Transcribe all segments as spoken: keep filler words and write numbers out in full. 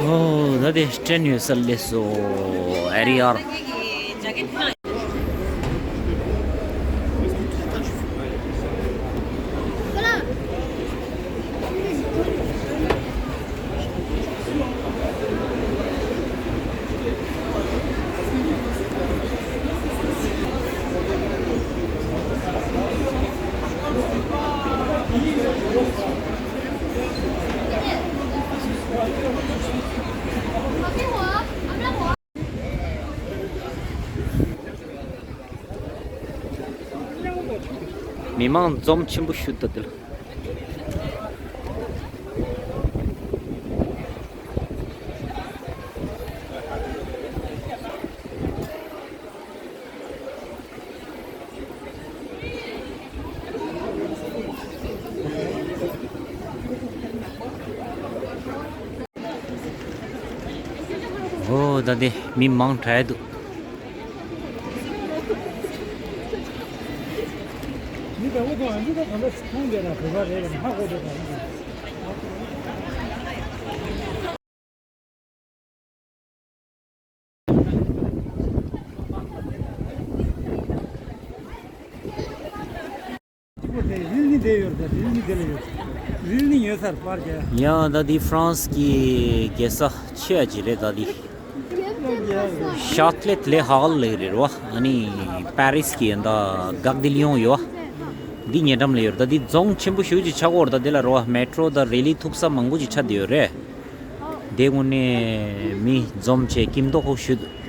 ཨོ་ད་དེ་ཊེན་ཡོད་ས་སླེབས་སོང་། ཨ་རི་ཨར། མི་མང་འཛོམས་ཆེན་པོ་ཞུ་ད་དེ་ལ། ཨོ་ད་དེ་མི་མང་དྲགས་འདུག། རིལ་ནི་དེ་ཡོད་རེད། རིལ་ནི་དེ་ལ་ཡོད། རིལ་ནི་ཡོད་སར་པར་རྒྱག། ཡང་ད་འདི་ཧྥ་རན་སི་གི་རྒྱལ་ས་ཆེ་བ་ཅིག་རེད། ད་འདི་ཤར་ལེ་ལེ་ཧ་ལ་ལེ་རེད་བ། ཨ་ནི་པེ་རིས་གི་ད་གག་དི་ལི་ཡོང་ཡོད་བ། འདི་ཉེ་འགྲམ་ལ་ཡོད་རེད། ད་འདི་རྫོང་ཆེན་པོ་ཞེ་པོ་ཅིག་ཆགས་ཀྱི་ཡོད་རེད། ད་འདི་ལ་རེད་བ། མེ་ཊོ་རོ་དང་རི་ལི་ཐུག་ས་མང་པོ་ཅིག་ཆགས་བསྡད་ཡོད་རེད། དེ་དངོས་གནས་མི་འཛོམས་བྱས་ཀྱིན་མདོག་ཁ་པོ་ཞིག་འདུག།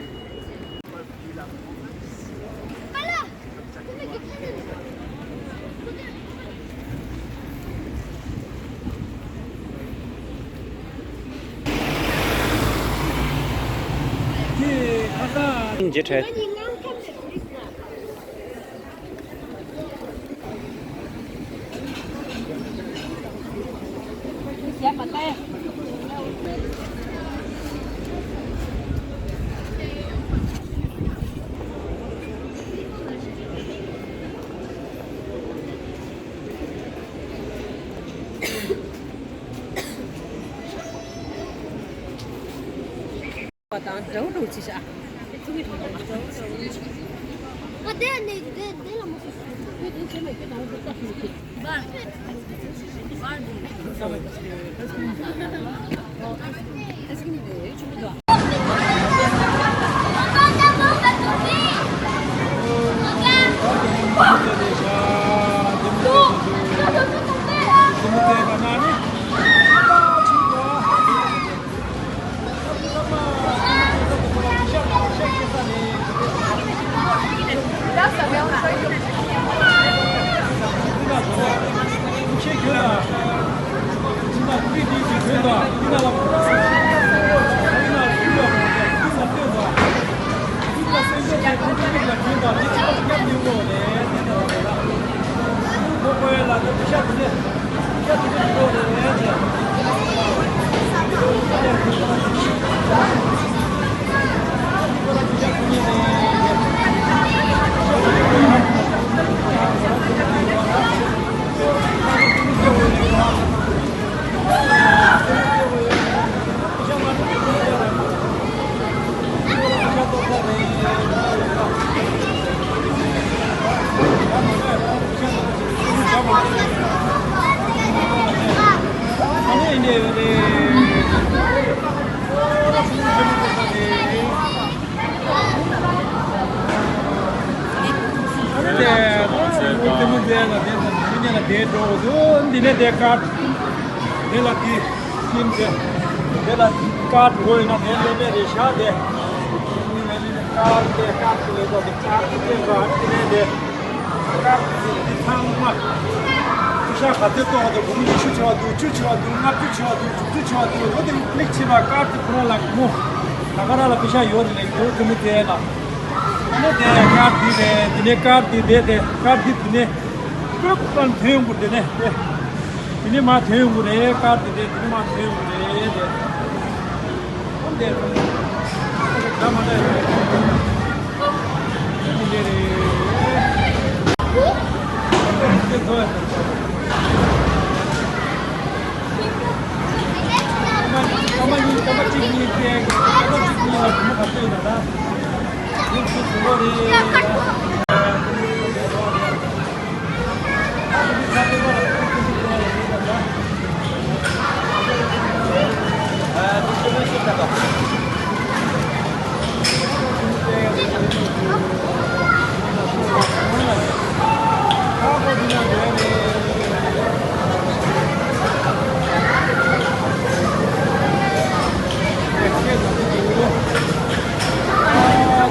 དང་འདྲ་བོ་འདྲ་བོ་ཅིག་བྱ། ཨ་དེ་ནས་དེ་དེ་ལ་མ་སོང་། འདི་ནས་དེ་ཀར་དེ་ལ་དེ་ཁྱིམ་དེ་དེ་ལ་ཀར་དགོས་ཡིན་ན་དེ་ལས་མེད་རེད་ཤག་དེ། ཀར་དེ་ཀར་དེ་ལས་ཀར་དེ་ཀར་དེ་ཀར་དེ་ནས་དེ། ཀར་དེ་ཚང་མ་ཤ་ག་ཚོད་གཏོང་དུ་སྒོར་མོ་ཉི་ཤུ་བྱས་པ་འདུག། བཅུ་བྱས་པ་འདུག། ལྔ་བཅུ་བྱས་པ་འདུག། དྲུག་ཅུ་བྱས་པ་འདུག། ལོ་དེ་ཀླིག་བྱས་པ་ཀར་དེ་ཁོ་རང་ལ་སྒོར་མོ་ད་ག་རང་ལ་པེ་ཤ་ཡོད་རེད་ལས་ཡོད་དེ་མོ་དེ་ལ། ཨ་ནི་དེ་ཀར་དེ་རེད། དེ་ནས་ཀར་དེ་དེ་དེ་ཀར་དེ་དེ་ནས་ཀོད་ཀོད་ཐོན་ཡོང་གི་དེ་ནས་དེ་དེ་ནས་མ་ཐོན་ཡོང་གི་རེད། ཀར་དེ་དེ་དེ་ནས་མ་ཐོན་ཡོང་གི་རེད་དེ། འདི་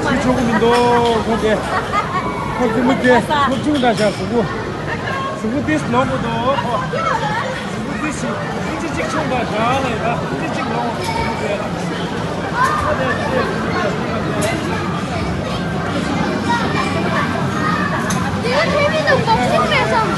ཁྱོད་ཆོག་གི་མི་འདུག་ཁོ་དེ། ཁོ་ཙི་མི་དེ་ཁོ་ཆུང་འདྲ་ཤག་གཟུགས་པོ། གཟུགས་པོ་དེ་ནོར་གི་འདུག་ཁོ། གཟུགས་པོ་དེ་ཞིག་ཨིན་ཅི་གཅིག་ཆུང་འདྲ་ཤག་ལ་ཡིན་ད་ཨིན་ཅི་གཅིག་ལོང་། དེ་ཕེ་མི་དང་བོག་སིང་མེད་སམ།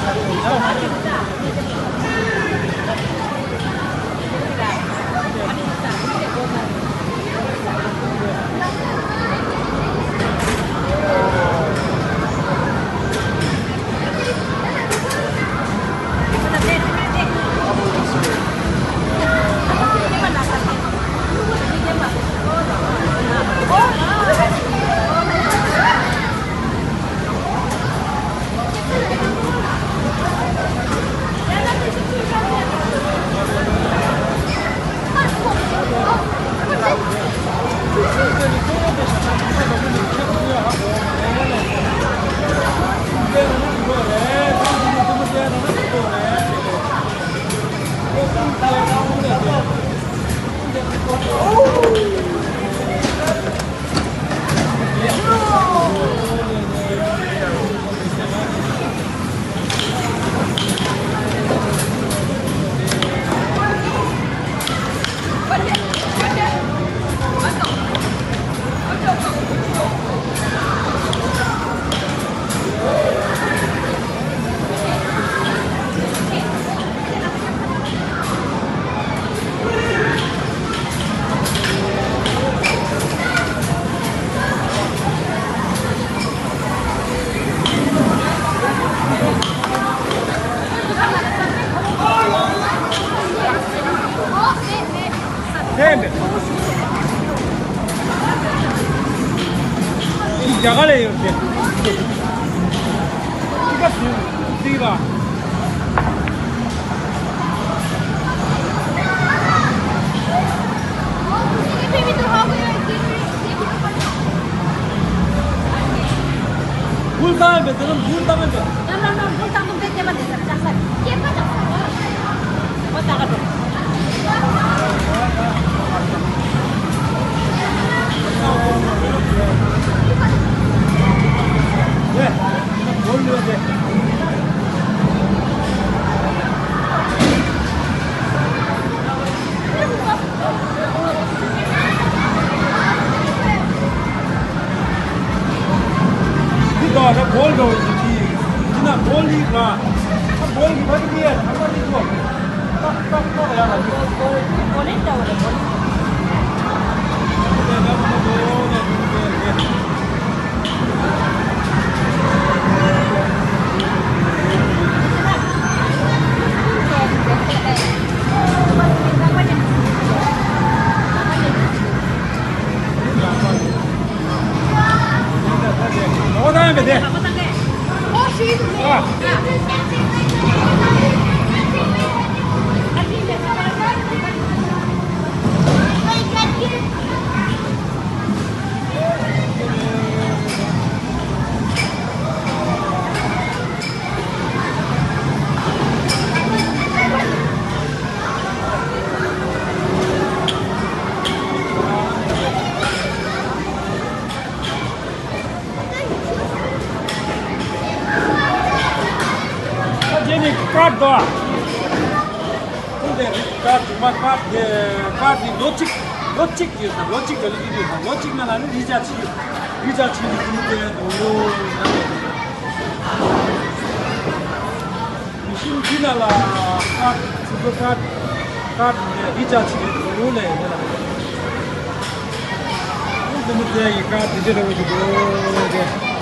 རྒྱ་གར་ལ་ཡོད་དེ། ཏི་ཀ་སུ་ཏི་ཀ་འདི་དག་ལ་བོལ་འགྲོ་བའི་གཞི་ཅིག་འདི་ན་བོལ་ལི་ར། ཨ་བོལ་གི་ཕ་གི་མི་ཡ་ཐང་པ་ནི་ཚོ། ཏག་ཏག་ཏག་ཡ་ལ་ཡོད། བོལ་ལི་འདྲ་བ་ལ་བོལ་ལི། རྗེས་ནས་ཀར་དོ། ཁོང་དེ་རིགས་ཀར་དུ་མ་ཀར་དེ་ཀར་དེ་ལོ་གཅིག་ལོ་གཅིག་ཡོད་ས་ལོ་གཅིག་ག་ལི་ཡོད་ས་ལོ་གཅིག་ནང་ལ་ནི་རི་ཅག་ཆི་རི་ཅག་ཆི་རི་ཀུན་དེ་དུ་ཡོད་ཡོད་ན་ཡོད། མི་ཤིང་འདི་ན་ལ་ཀར་ཆུ་ཚོད་ཀར་ཀར་དེ་རི་ཅག་ཆི་རི་དུ་ཡོད་ལས་ཡོད་ལ། ཁོང་དེ་མི་དེ་ཡི་ཀར་དེ་འདྲ་རེ་བ་ཞིག་དུ་ཡོད་དེ།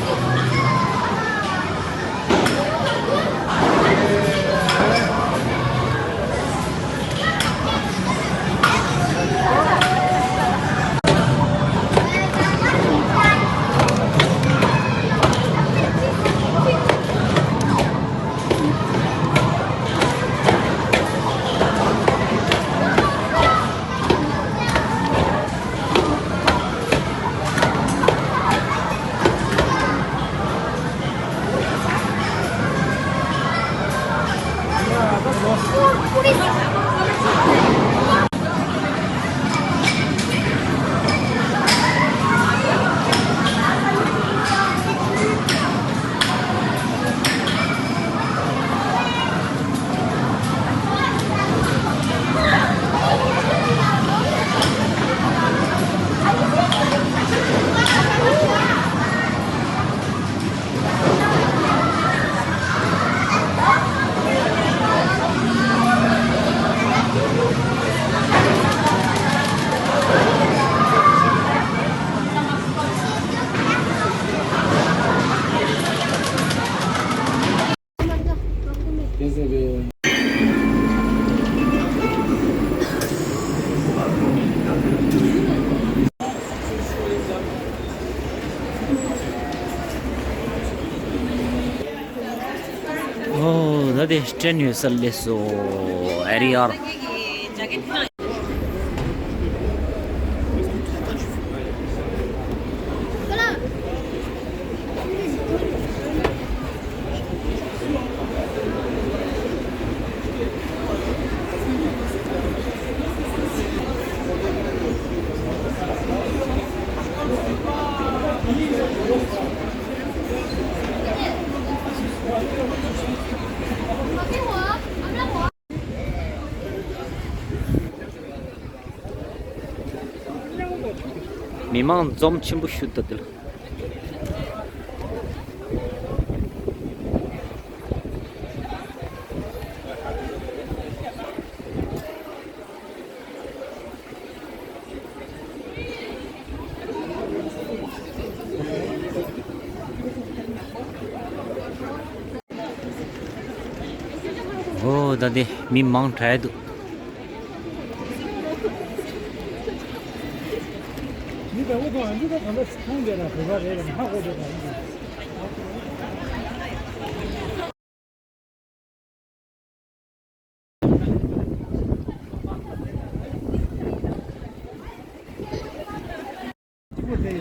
དེ་སྐྲན་ཡོད་ས་སླེབས་སོང་། ཨ་རི་ཨར། མི་མང་འཛོམས་ཆེན་པོ་ཞིག་འདུག་འདི་ལ། ཨོ་ད་དེ་མི་མང་དྲགས་འདུག་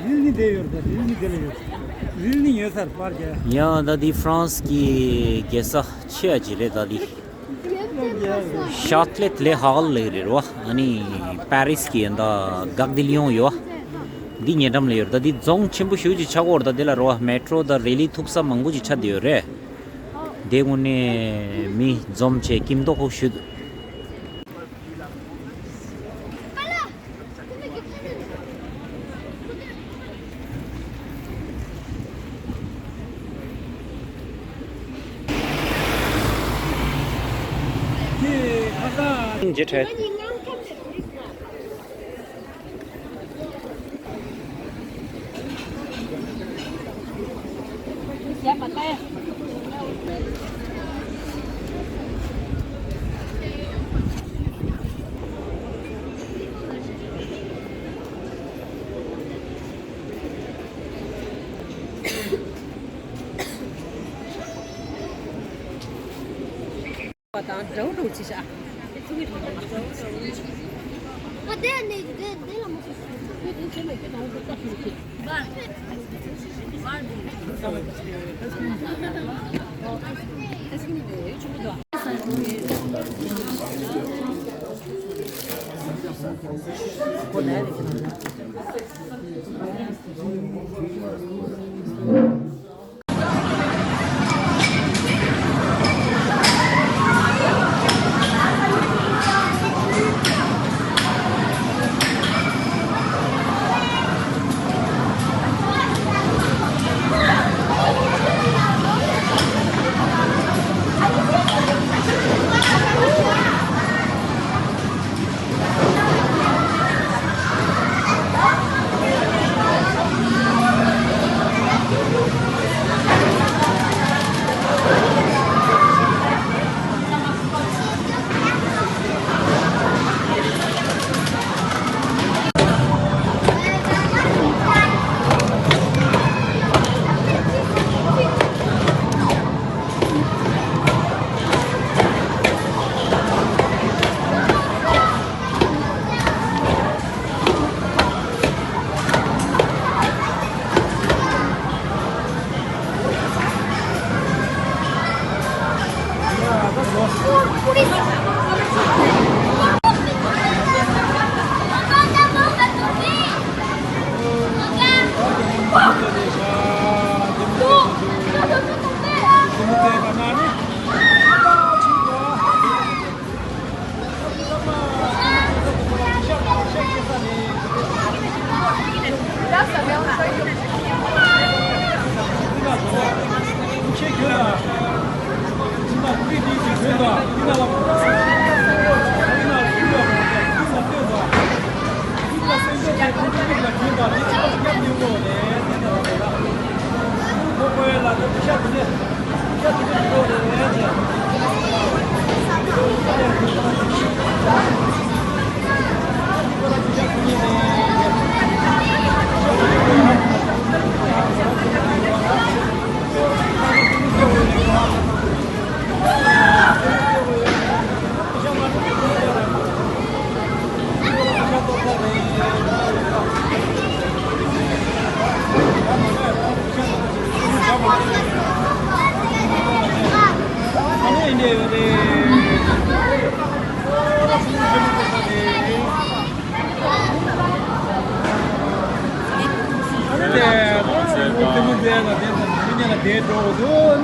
རིལ་ནི་དེ་ཡོད་རེད། རིལ་ནི་དེ་ལ་ཡོད། རིལ་ནི་ཡོད་སར་པར་རྒྱག་ཡང་ད་འདི་ཧྥ་རན་སི་གི་རྒྱལ་ས་ཆེ་བ་ཅིག་རེད། ད་འདི་ཤཱ་ཏ་ལེ་ལེ་ཧ་ལ་ལེ་རེད་བ། ཨ་ནི་པེ་རི་སི་གི་ཡང་ད་གག་དི་ལི་ཡོང་ཡོད་བ། འདི་ཉེ་འགྲམ་ལ་ཡོད་རེད། ད་འདི་རྫོང་ཆེན་པོ་ཞེ་ཅིག་ཆགས་ཀྱི་ཡོད་རེད། ད་འདི་ལ་རེད་བ། མེ་ཏྲོ་དང་རི་ལི་ཐུག་ས་མང་པོ་ཅིག་ཆགས་བསྡད་ཡོད་རེད། དེ་དངོས་གནས་མི་འཛོམས་བྱས་སྐྱིད་མདོག་ཁ་པོ་ཞིག་འདུག་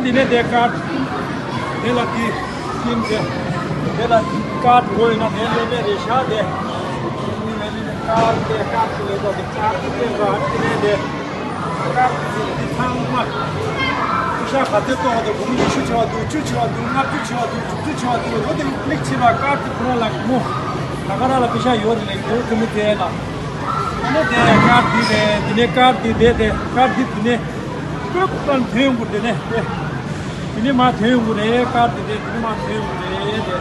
འདི་ནས་དེ་ཀར། ཁྱིམ་དེ། དེ་ལ་ཀར་དགོས་ཡོད་ན་དེ་ལས་མེད་རེད་ཤག་དེ། ཀར་དེ་ཀར་དེ་ལས་ཀར་དེ་ཀར་དེ་ལས་ཀར་དེ་ལས་དེ། ཀར་དེ་ཚང་མ། ཤ་ག་ཚོད་གཏོང་བ་དང་སྒོར་མོ་ཉི་ཤུ་བྱས་པ་འདུག་བཅུ་བྱས་པ་འདུག་ལྔ་བཅུ་བྱས་པ་འདུག་དྲུག་ཅུ་བྱས་པ་འདུག་འོ་དེ་ཀླིག་བྱས་པ་ཀར་དེ་ཁོ་རང་ལ་སྒོར་མོ། ད་ག་རང་ལ་པེ་ཤ་ཡོད་རེད་ལས་འདུག་དེ་མོ་དེ་ལ། དེ་ནས་དེ་ཀར་དེ་རེད། དེ་ནས་ཀར་དེ་དེ་དེ་ཀར་དེ་དེ་ནས། ཀོབ་ཙམ་ཐོན་དགོས་དེ་ནས་དེ། དེ་ནས་མར་ཐོན་དགོས་རེད། ཀར་དེ་དེ་དེ་ནས་མར་ཐོན་དགོས་རེད་དེ།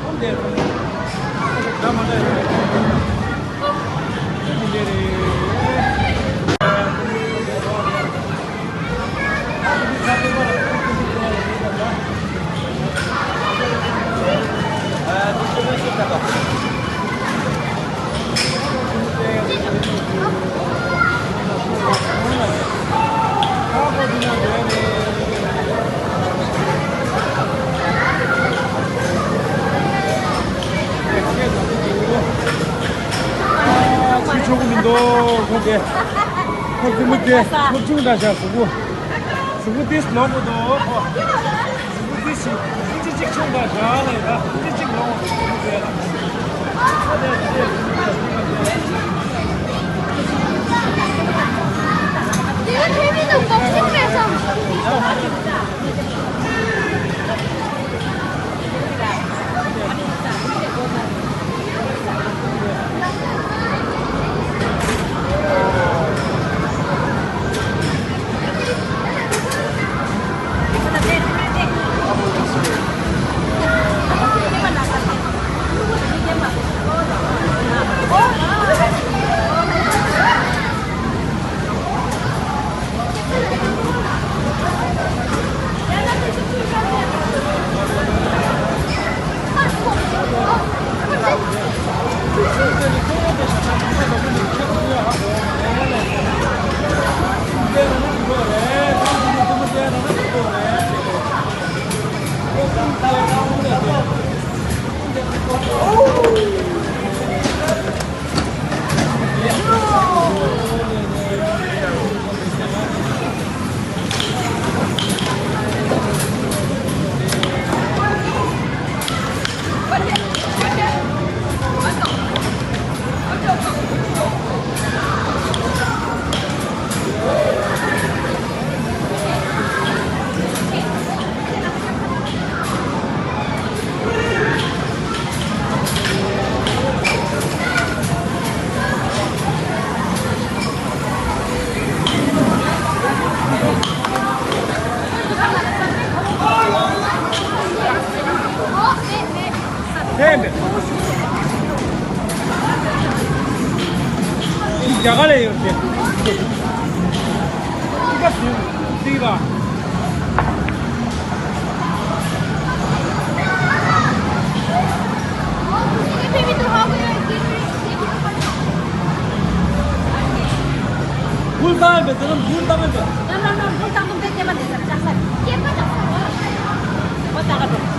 ཨོ་དེ་ད་མ་འདྲ་ཡོད་རེད། དེ་མི་འདྲ་རེད། ཆུ་ཆོག་གི་མི་འདུག་ཁོ་དེ། ཁོ་དེ་མི་དེ་ཁོ་ཆུང་འདྲ་ཤག་གཟུགས་པོ། གཟུགས་པོ་དེ་ལོག་གི་འདུག་ཁོ། གཟུགས་པོ་དེ་ཞིག་ཨིན་ཅི་གཅིག་ཆུང་འདྲ་ཤག་ལ་ཡིན་ད་ཨིན་ཅི་གཅིག་ལོག་གི་འདུག་ལ། དེ་ག་ཁྱེད་མི་འདུག་བོག་སིང་མེད་སམ། རྒྱ་གར་ལ་ཡོད་དེ། ཏི་ཀ་སུ་ཏི་ཀ། ཕུལ་ཏང་ཡོད་པའི་དེ་ནམ་ཕུལ་ཏང་ཡོད་པའི། ནམ་ནམ་ནམ་ཕུལ་ཏང་དུམ་པའི་སྐྱེས་པ་འདི་ཚར་ལྕགས་སར་སྐྱེས་པ་ལྕགས་སར། འོ་ད་ག་འགྲོ། འདི་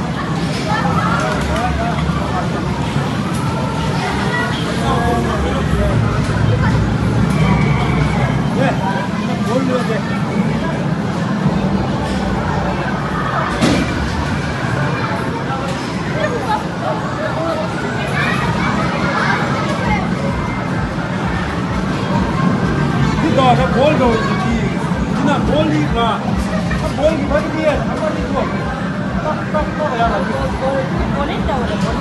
དག་ད་བོལ་འགྲོ་བའི་གི། འདི་ན་བོལ་ནི་ར། ད་བོལ་གི་ཕ་གི་མི་ཡ་ད་ཕ་གི་ཐོ། ཏག་ཏག་ཏག་ཡ་ལ་འདི། བོལ་ལེན་འདྲ་བ་ལ་བོལ།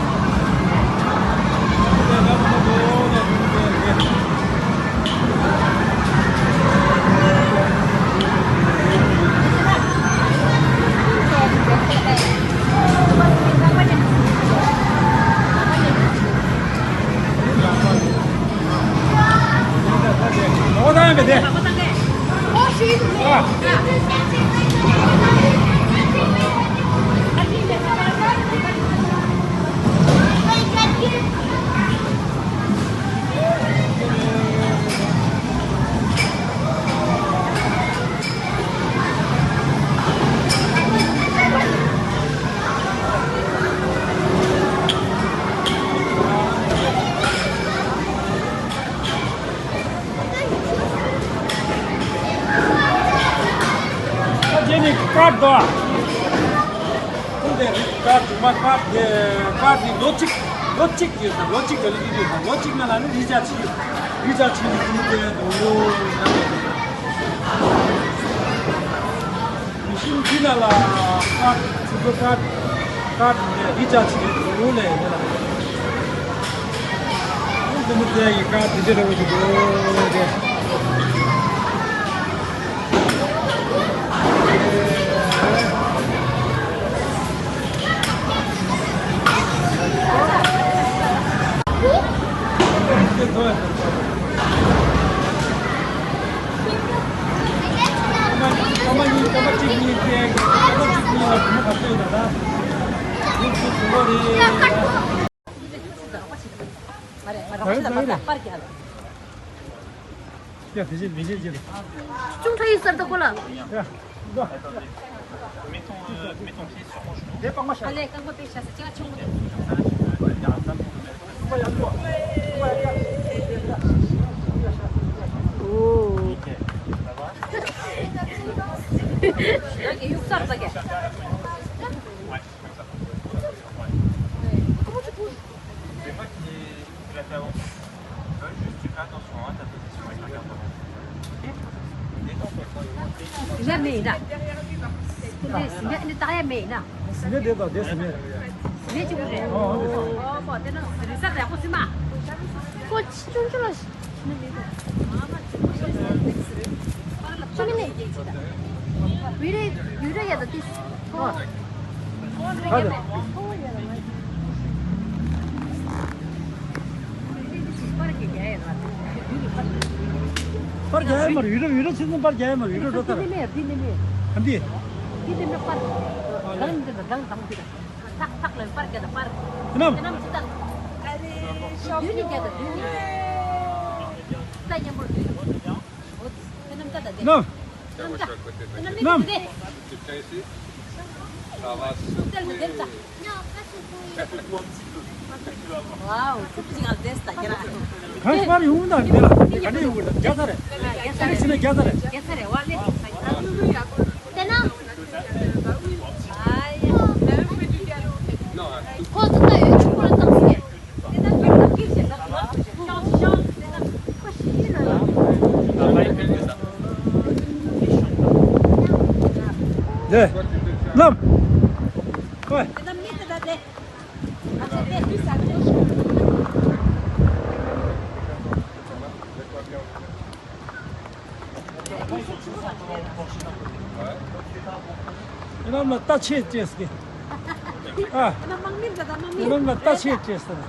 ཀར་དོ། ཁོང་དེ་རིགས་ཀར་དུ་མ་ཀར་དེ་ཀར་དེ་ལོ་གཅིག་ལོ་གཅིག་དེ་དང་ལོ་གཅིག་གི་ལི་དེ་དང་ལོ་གཅིག་ན་ལ་ནི་རི་ཅ་ཆི་རི་ཅ་ཆི་ནི་ཁོང་དེ་དུ་ལོ་ཡང་མི་ཤིང་དེ་ན་ལ་ཀར་ཚུ་གོ་ཀར་ཀར་དེ་རི་ཅ་ཆི་དུ་ལོ་ལས་ཡ་ལ་ཁོང་དེ་མི་དེ་ཡི་ཀར་དེ་དེ་ར་བོ་དུ་ལོ་དེ། ཡ། དེ་བཞིན་མི་བཞིན་གྱི། ཅུང་ཁྲ་ཡིག་གསར་དུ་ཁོ་ལ། ཡ། ཨ་ལས་རྐང་པ་དཔེ་བཞག་ས་ཅིག་ཆུང་མོ་དེ། ཨོ། ཡ་གི་ཡུག་གསར་ས་གི། C'est moi qui, qui la fait avancer. Euh, juste, tu fais attention, hein, ta position avec la garde avant. Ok ? Déjà, mais là. Déjà, mais là. Mais déjà, déjà, mais. Mais tu veux. Oh, oh, oh, bon, t'es là, c'est ça, t'es un peu, c'est ma. Coach, tu veux que je པར་རྒྱག་ཡ་མ་རེད། ཡུ་རོ་ཡུ་རོ་ཆེ་ཚང་པར་རྒྱག་ཡ་མ་རེད། ཡུ་རོ་འགྲོ་ཐར། འདི་ནས་མེད། འདི་ནས་མེད། ཨ་འདི། འདི་ནས་མེད་པར། གང་འདི་ན་གང་དང་འདི་ན། ཐག་ཐག་ལ་པར་རྒྱག་ད་པར། ནམ། དེ་ནམ་ཅི་ད། བདུན་ནི་རྒྱག་ད་བདུན་ནི། ད་མཉམ་པོ་བདུན། འོ་དེ་ནམ་ད་ད་དེ། ནམ། དེ་ནམ་ད་དེ། དེ་ནམ་ད་དེ། Ça va, c'est ཐུག་ཏལ་མི་དེ་ད། Wow, super ཅིག་ཨ་བདེ་ས་ད་ཁྱེད་རང་། གང་ཤར་ཡོང་ད་འདི་ལ་ག་འདྲ་ཡོང་གི་ད། རྒྱ་ཚ་རེད། རྒྱ་ཚ་རེད། ཕྱིན་ན་རྒྱ་ཚ་རེད། རྒྱ་ཚ་རེད་བ་ལེ། དེ་ན། ཁོ་ཚོ་ད་ཡོད་ཆུང་པོ་ལ་བཏང་སྲིད། ནས། ལམ། ཁོས། ཡིན་ནམ་ལ་ལྟ་ཆེ་ཅེས་ཀྱི། ཨ། ཡིན་ནམ་ལ་ལྟ་ཆེ་ཅེས་ཟེར།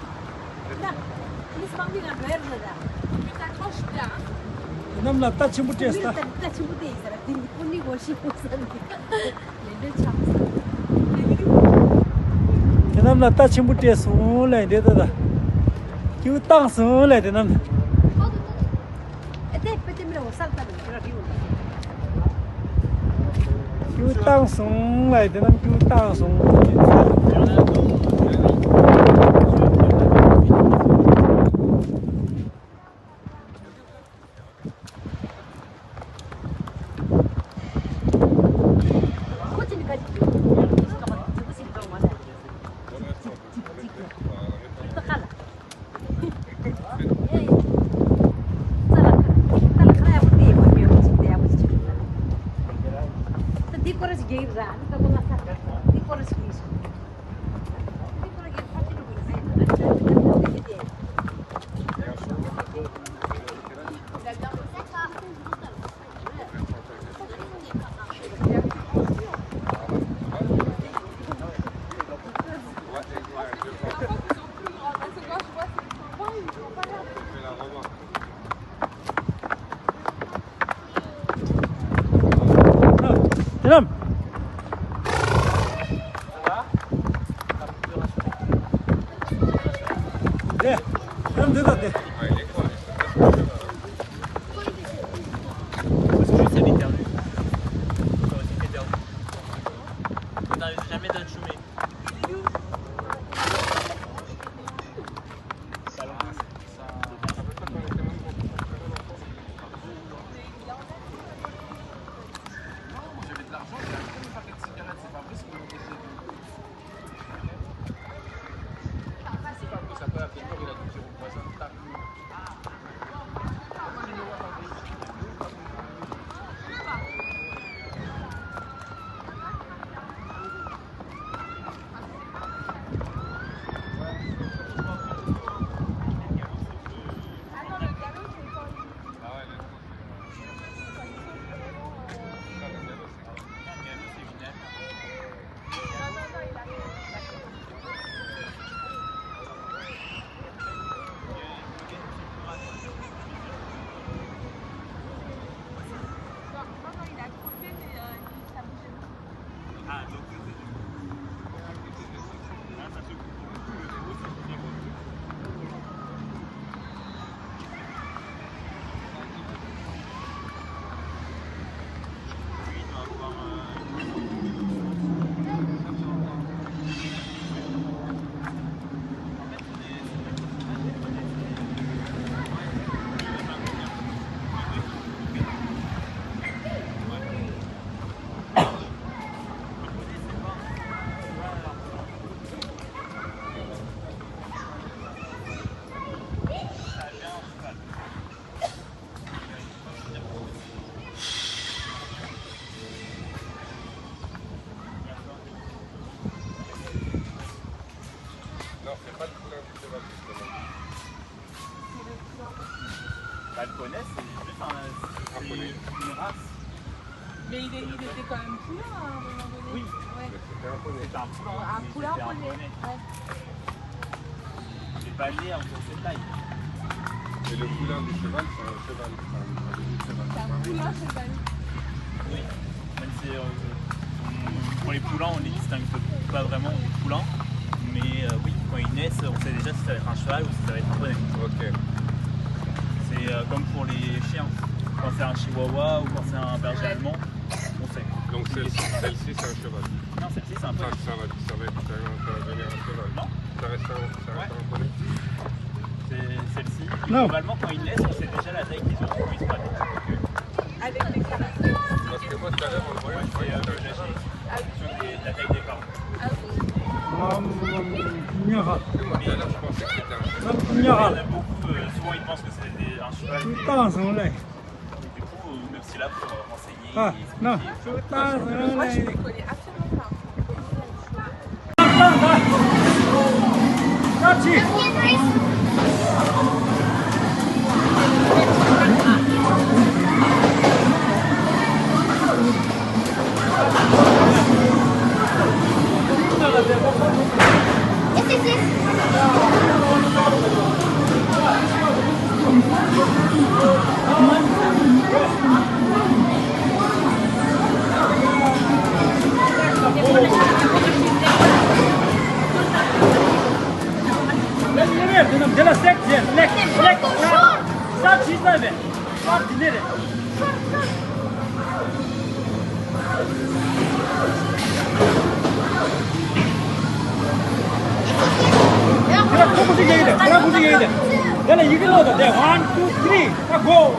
ཡིན་ནམ་ལ་ལྟ་ཆེན་པོ་སྤྲད་ཟེར། ལྟ་ཆེན་པོ་སྤྲད་ཟེར། དེ་ནི་ཁོ་ནི་ངོ་ཤེས་པོ་ཟེར་ནི། ལས་འབྲས་ཆགས་ཟེར། ཡིན་ནམ་ལ་ལྟ་ཆེན་པོ་སྤྲད་སོང་ལས་འདི་ལྟ་ད། ཁྱེའུ་བཏང་སོང་ལས་དེ་ནམ། ཨེ་ཏེ་པེ་ཏེ་མི་ར་འོ་སར་ལྟ་ནི་ཁྱེད་ར་རིའུ་ལ། ཁྱེའུ་བཏང་སོང་ལས་དེ་ནམ་ཁྱེའུ་བཏང་སོང་། དེ་ནམ། དེ་ནམ་དེ་དང་དེ། Parce que je sais l'éternel. J'aurais cité éternel. T'as jamais t'as tchumé. Bah, le poney, c'est juste un, c'est une race. Mais il, est- il était quand même poulain à un moment donné. Oui. Ouais. C'était un poney. C'était un poulain, un poulain poney. Il n'est pas né en grosse taille. Et le poulain du cheval, c'est un cheval. C'est un poulain cheval. Oui. Même si euh, pour les poulains, on ne les distingue pas vraiment des poulains. Mais euh, oui, quand ils naissent, on sait déjà si ça va être un cheval ou si ça va être un poney. Ok. C'est euh, comme pour les chiens. Quand c'est un chihuahua ou quand c'est un berger allemand, on sait. Donc celle-ci, celle-ci, c'est un cheval. Non, celle-ci, c'est un poney. Ça, ça va, ça va être, ça va devenir un cheval. Non. Ça reste un, ça reste un poney. C'est celle-ci. Non. Globalement, quand ils naissent, on sait déjà la taille qu'ils ont quand ils se prennent. Avec les caractères. Parce que moi, tout à l'heure, en le voyant, je croyais que c'était un chien. Ah oui. Sur les- la taille des parents. Ah oui. Moi, tout à l'heure, je pensais que c'était un chien. Il y en a beaucoup, euh, souvent, ils pensent que c'est des- un cheval. Tout le temps, ils sont là. Du coup, euh, même si là, pour euh, renseigner et expliquer, Moi, je ne les connais absolument pas. One, two, three, go!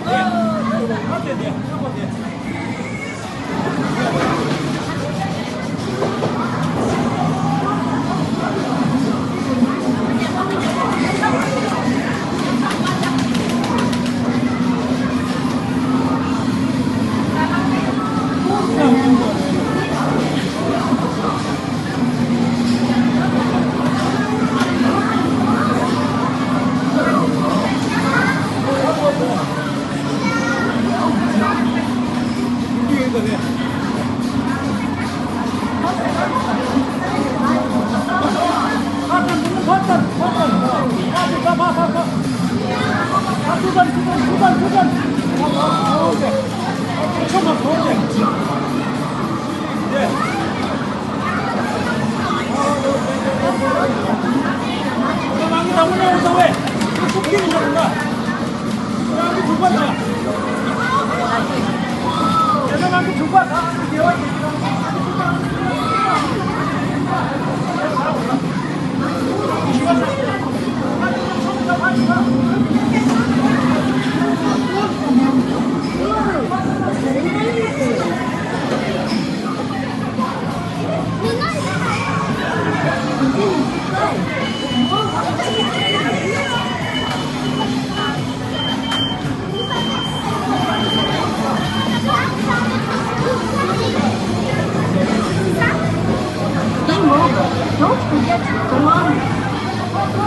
Don't forget to turn on.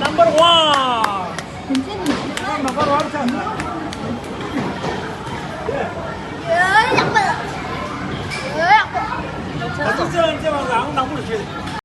Number one. Number one.